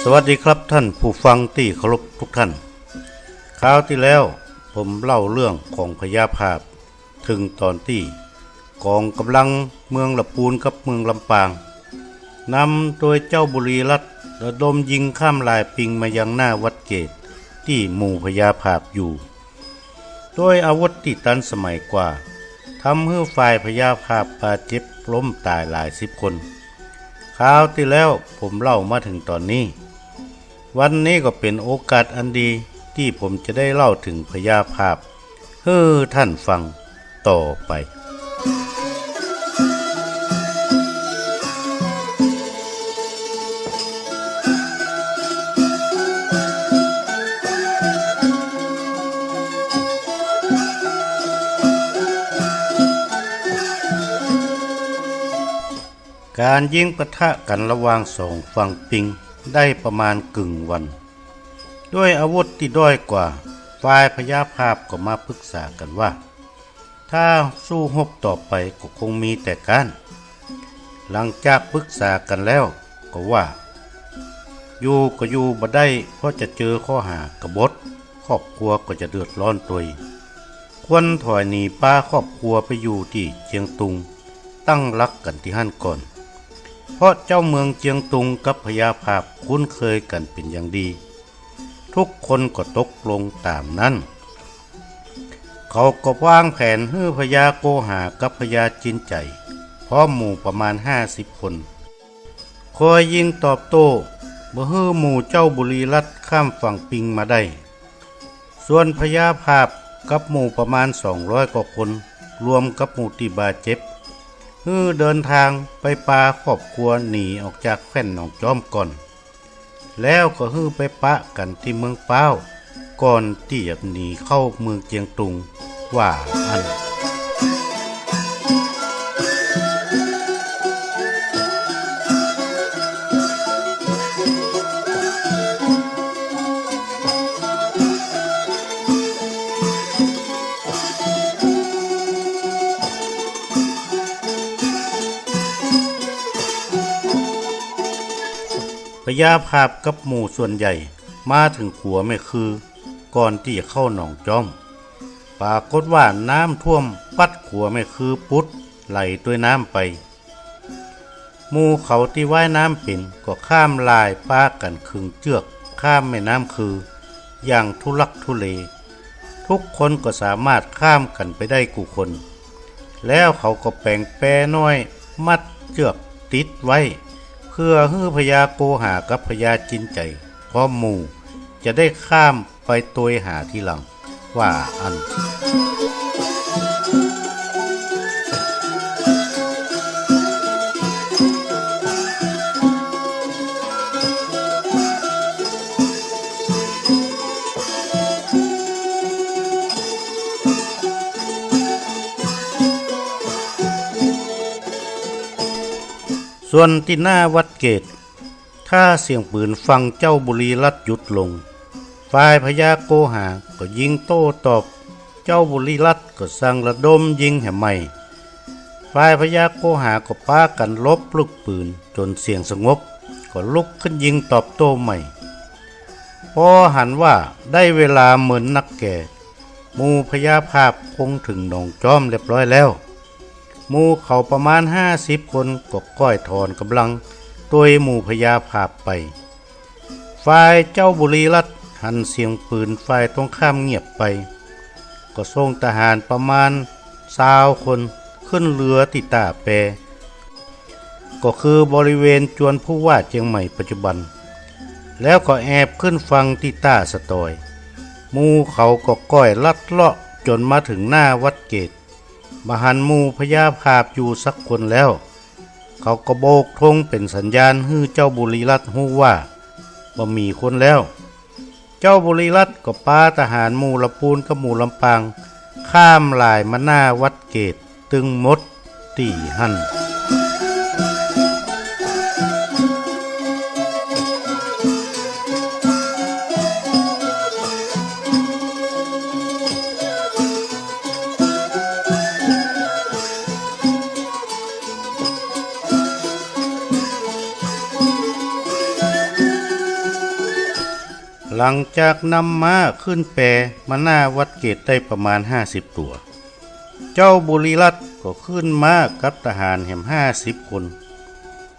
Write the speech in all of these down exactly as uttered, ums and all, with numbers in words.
สวัสดีครับท่านผู้ฟังตี้เคารพทุกท่าน คราวตี้แล้วผมเล่าเรื่องของพญาผาบ เถิงต๋อนตี้ก๋องก๋ำลังเมืองละปูนกับเมืองลำปาง นำโตยเจ้าบุรีรัตน์ ระดมยิงข้ามหล่ายปิงมายังหน้าวัดเกตตี้หมู่พญาผาบอยู่ โดยอาวุธตี้ตันสมัยกว่า ทำหื้อฝ่ายพญาผาบบาดเจ็บล้มต๋ายหลายสิบคน คราวตี้แล้วผมเล่ามาเถิงต๋อนนี้ วันนี้ก็เป๋นโอกาสอันดีตี้ผมจะได้เล่าเถิงพญาผาบหื้อท่านฟังต่อไป ก๋านยิงปะทะกั๋นระหว่างสองฝั่งปิงได้ประมาณกึ่งวัน ด้วยอาวุธตี้ด้อยกว่า ฝ่ายพญาผาบก็มาปรึกษากั๋นว่า ถ้าสู้ฮบต่อไปก็คงมีแต่ก๊าน หลังจากปึกษากั๋นแล้วก็ว่า อยู่ก็อยู่บ่ได้ เพราะจะเจอข้อหากบฏ ครอบครัวก็จะเดือดร้อนตวย ควรถอยหนีปาครอบครัวไปอยู่ตี้เจียงตุง ตั้งหลักกั๋นตี้หั้นก่อน เพราะเจ้าเมืองเจียงตุงกับพญาผาบคุ้นเคยกั๋นเป๋นอย่างดี ทุกคนก็ตกลงต๋ามนั้น เขาก็วางแผนหื้อพญาโกหากับพญาจินใจ๋ พร้อมหมู่ประมาณห้าสิบคน คอยยิงตอบโต้ บ่หื้อหมู่เจ้าบุรีรัตน์ข้ามฝั่งปิงมาได้ ส่วนพญาผาบกับหมู่ประมาณสองร้อยกว่าคน รวมกับหมู่ตี้บาดเจ็บ หื้อเดินตางไปปาครอบครัวหนีออกจากแคว่นหนองจ๊อมก่อน แล้วก็หื้อไปปะกั๋นตี้เมืองป๊าว ก่อนตี้จะหนีเข้าเมืองเจียงตุง ว่าอั้น พญาผาบกับหมู่ส่วนใหญ่มาเถิงขัวแม่คือ ก่อนตี้จะเข้าหนองจ๊อม ปรากฏว่าน้ำท่วมปั๊ดขัวแม่คือปุดไหลตวยน้ำไป หมู่เขาตี้ว่ายน้ำเป๋นก็ข้ามหล่ายปากั๋นขึงเจื้อกข้ามแม่น้ำคือ อย่างทุลักทุเล ทุกคนก็สามารถข้ามกั๋นไปได้กู้คน แล้วเขาก็แป๋งแปน้อยมัดเจื้อกติดไว้ เพื่อหื้อพญาโกหากับพญาจินใจ๋พร้อมหมู่ จะได้ข้ามไปตวยหาทีหลัง ว่าอั้น ส่วนตี้หน้าวัดเกต ถ้าเสียงปืนฝั่งเจ้าบุรีรัตน์หยุดลง ฝ่ายพญาโกหาก็ยิงโต้ตอบ เจ้าบุรีรัตน์ก็สั่งระดมยิงแหมใหม่ ฝ่ายพญาโกหาก็ปากั๋นหลบลูกปืนจ๋นเสียงสงบ ก็ลุกขึ้นยิงตอบโต้ใหม่ ปอหันว่าได้เวลาเมินนักแก่ หมู่พญาผาบคงเถิงหนองจ๊อมเรียบร้อยแล้ว หมู่เขาประมาณห้าสิบคนก็ก้อยถอนก๋ำลังตวยหมู่พญาผาบไป ฝ่ายเจ้าบุรีรัตน์หันเสียงปืนฝ่ายตรงข้ามเงียบไป ก็ส่งทหารประมาณซาวคนขึ้นเฮือตี้ต้าแป ก็คือบริเวณจวนผู้ว่าเจียงใหม่ปัจจุบัน แล้วก็แอบขึ้นฝั่งตี้ต้าสะตอย หมู่เขาก็ก้อยลัดเลาะจ๋นมาเถิงหน้าวัดเกต บ่หันหมู่พญาผาบอยู่สักคนแล้ว เขาก็โบกธงเป๋นสัญญาณหื้อเจ้าบุรีรัตน์ฮู้ว่า บ่มีคนแล้ว เจ้าบุรีรัตน์ก็ปาทหารหมู่ละปูนกับหมู่ลำปาง ข้ามหล่ายมาหน้าวัดเกตตึงหมดตี้หั้น หลังจากนำม้าขึ้นแปมาหน้าวัดเกตได้ประมาณห้าสิบตั๋ว เจ้าบุรีรัตน์ก็ขึ้นม้ากับทหารแหมห้าสิบคน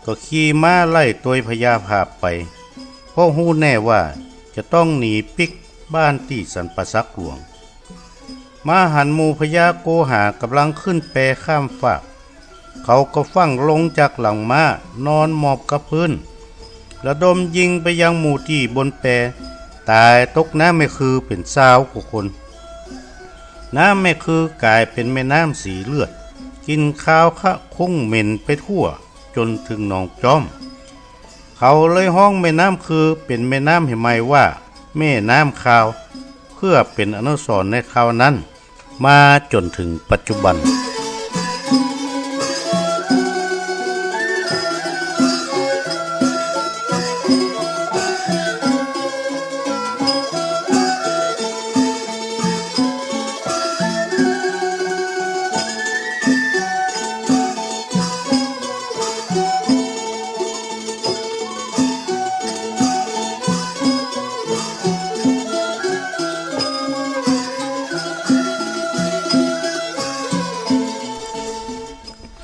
ก็ขี่ม้าไล่ตวยพญาผาบไป เพราะฮู้แน่ว่าจะต้องหนีปิ๊กบ้านตี้สันป่าสักหลวง มาหันหมู่พญาโกหาก๋ำลังขึ้นแปข้ามฟาก เขาก็ฟั่งลงจากหลังม้านอนหมอบกับพื้น ระดมยิงไปยังหมู่ตี้บนแป ต๋ายตกน้ำแม่คือเป๋นซาวกว่าคน น้ำแม่คืก๋ายเป๋นแม่น้ำสีเลือด กลิ่นคาวคะคุ้งเหม็นไปทั่วจ๋นเถิงหนองจ๊อม เขาเลยฮ้องแม่น้ำคือเป๋นแม่น้ำแหมใหม่ว่า แม่น้ำคาว เพื่อเป๋นอนุสรณ์ในคราวนั้น มาจ๋นเถิงปัจจุบัน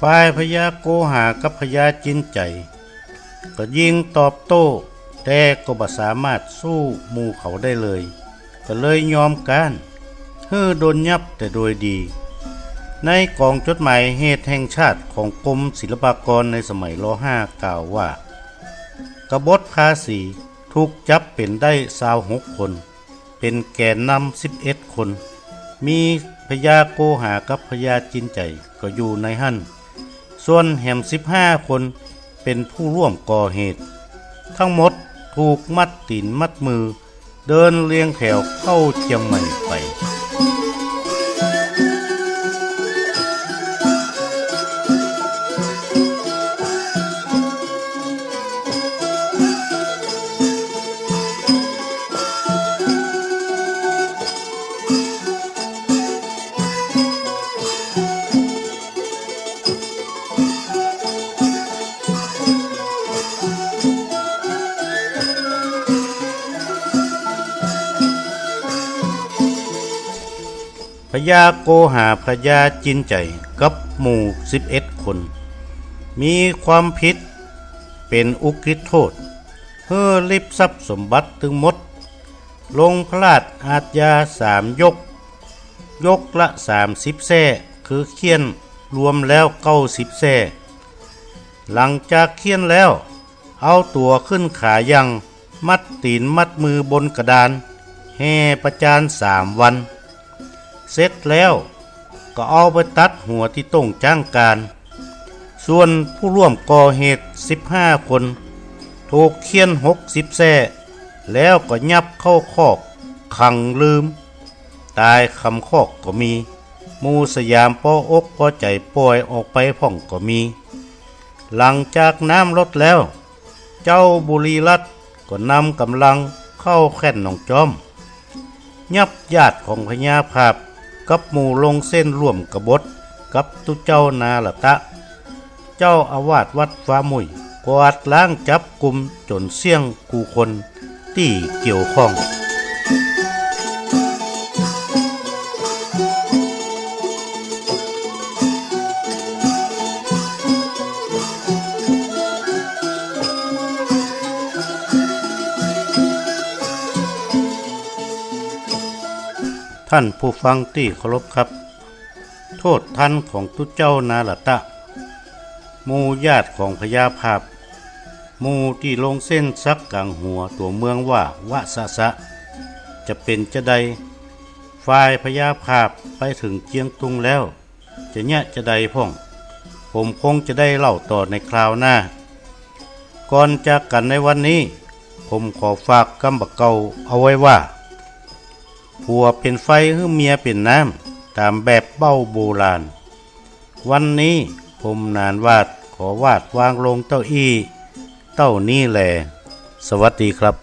ฝ่ายพญาโกหากับพญาจินไจ๋ ก็ยิงตอบโต้ แต่ก็บ่สามารถสู้หมู่เขาได้เลย ก็เลยยอมก๊าน หื้อโดนยับแต่โดยดี ในก๋องจดหมายเหตุแห่งชาติของกรมศิลปากรในสมัย ร.ห้า กล่าวว่า กบฏภาษีถูกจับเป๋นได้ซาวหกคน เป๋นแกนนำสิบเอ็ดคน มีพญาโกหากับพญาจินไจ๋ก็อยู่ในหั้น ส่วนแหมสิบห้าคนเป๋นผู้ร่วมก่อเหตุ ตึงหมดถูกมัดตี๋นมัดมือ เดินเรียงแถวเข้าเจียงใหม่ไป พญาโกหา พญาจินไจ๋กับหมู่สิบเอ็ดคน มีความผิดเป๋นอุกฤษโทษ หื้อริบทรัพย์สมบัติตึงหมด ลงพระราชอาญาสามยก ยกละสามสิบแส้ คือเฆี่ยนรวมแล้วเก้าสิบแส้ หลังจากเฆี่ยนแล้ว เอาตั๋วขึ้นขายัง มัดตี๋นมัดมือบนกระดาน แห่ประจานสามวัน เสร็จแล้วก็เอาไปตัดหัวตี้ต้งจ๊างกาน ส่วนผู้ร่วมก่อเหตุสิบห้าคน ถูกเฆี่ยนหกสิบแส้ แล้วก็ยับเข้าคอกขังลืม ต๋ายคำคอกก็มี หมู่สยามปออกปอใจ๋ป่อยออกไปพ่องก็มี หลังจากน้ำลดแล้ว เจ้าบุรีรัตน์ก็นำก๋ำลังเข้าแคว่นหนองจ๊อม ยับญาติของพญาผาบกับหมู่ลงเส้นร่วมกบฏกับตุ๊เจ้านาระตะ เจ้าอาวาสวัดฟ้ามุ่ย กวาดล้างจับกุมจ๋นเสี้ยงกู้คนตี้เกี่ยวข้อง ท่านผู้ฟังตี้เคารพครับ โทษทัณฑ์ของตุ๊เจ้านาระตะ หมู่ญาติของพญาผาบ หมู่ตี้ลงเส้นสักก๋างหัวตั๋วเมืองว่าวะสะสะ จะเป๋นจาใด ฝ่ายพญาผาบไปเถิงเจียงตุงแล้ว จะเยียะจาใดพ่อง ผมคงจะได้เล่าต่อในคราวหน้า ก่อนจากกั๋นในวันนี้ ผมขอฝากกำบ่าเก่าเอาไว้ว่า ผัวเป๋นไฟหื้อเมียเป๋นน้ำ ต๋ามแบบเบ้าโบราณ วันนี้ผมหนานหวาดขอวาดวางลงเต้าอี้ เต้านี้แล สวัสดีครับ